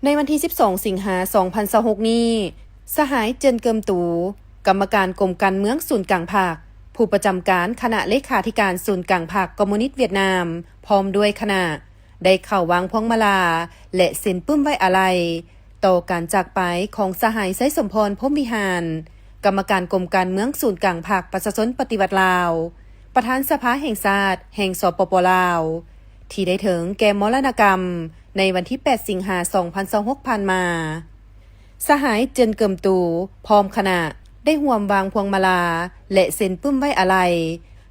ໃນວັນທີສິບສອງ ສິງຫາ ສອງພັນຊາວຫົກນີ້, ສະຫາຍ ເຈີນ ເກີມຕູ ກຳມະການກົມການເມືອງສູນກາງພັກ, ຜູ້ປະຈຳການຄະນະເລຂາທິການສູນກາງພັກຄອມມູນິດຫວຽດນາມ ພ້ອມດ້ວຍຄະນະ ໄດ້ເຂົ້າວາງພວງມາລາ ແລະ ເຊັນປຶ້ມໄວ້ອາໄລ ຕໍ່ການຈາກໄປຂອງສະຫາຍ ໄຊສົມພອນ ພົມວິຫານ ກຳມະການກົມການເມືອງສູນກາງພັກປະຊາຊົນປະຕິວັດລາວ, ປະທານສະພາແຫ່ງຊາດແຫ່ງ ສປປ ລາວ ທີ່ໄດ້ເຖິງແກ່ມໍລະນະກຳໃນວັນທີແປດ ສິງຫາ ສອງພັນຊາວຫົກຜ່ານມາ. ສະຫາຍ ເຈີນ ເກີມຕູ ພ້ອມຄະນະ ໄດ້ຮ່ວມວາງພວງມາລາ ແລະ ເຊັນປຶ້ມໄວ້ອາໄລ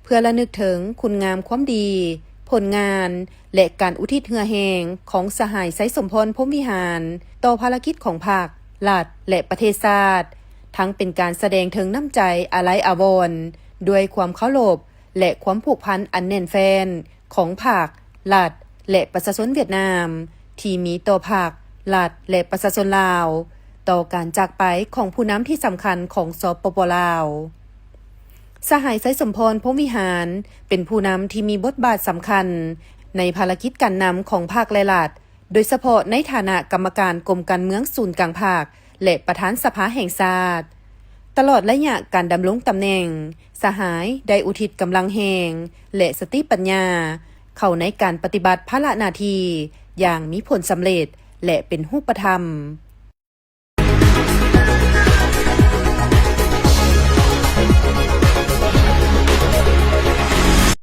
ເພື່ອລະນຶກເຖິງຄຸນງາມຄວາມດີ, ຜົນງານ ແລະ ການອຸທິດເຫື່ອແຮງຂອງສະຫາຍ ໄຊສົມພອນ ພົມວິຫານ ຕໍ່ພາລະກິດຂອງພັກ, ລັດ ແລະ ປະເທດຊາດ, ທັງເປັນການສະແດງເຖິງນ້ຳໃຈອາໄລອາວອນ ດ້ວຍຄວາມເຄົາລົບ ແລະ ຄວາມຜູກພັນອັນແໜ້ນແຟ້ນຂອງພັກ, ລັດ ແລະ ປະຊາຊົນຫວຽດນາມ ທີ່ມີຕໍ່ພັກ, ລັດ ແລະ ປະຊາຊົນລາວ ຕໍ່ການຈາກໄປຂອງຜູ້ນຳທີ່ສຳຄັນຂອງ ສປປ ລາວ. ສະຫາຍ ໄຊສົມພອນ ພົມວິຫານ ເປັນຜູ້ນຳທີ່ມີບົດບາດສຳຄັນໃນພາລະກິດການນຳຂອງພັກ ແລະ ລັດ, ໂດຍສະເພາະໃນຖານະກຳມະການກົມການເມືອງສູນກາງພັກ ແລະ ປະທານສະພາແຫ່ງຊາດ. ຕະຫຼອດໄລຍະການດຳລົງຕຳແໜ່ງ, ສະຫາຍໄດ້ອຸທິດກຳລັງແຮງ ແລະ ສະຕິປັນຍາ ເຂົ້າໃນການປະຕິບັດພາລະໜ້າທີ່ຢ່າງມີຜົນສຳເລັດ ແລະ ເປັນຮູບປະທຳ.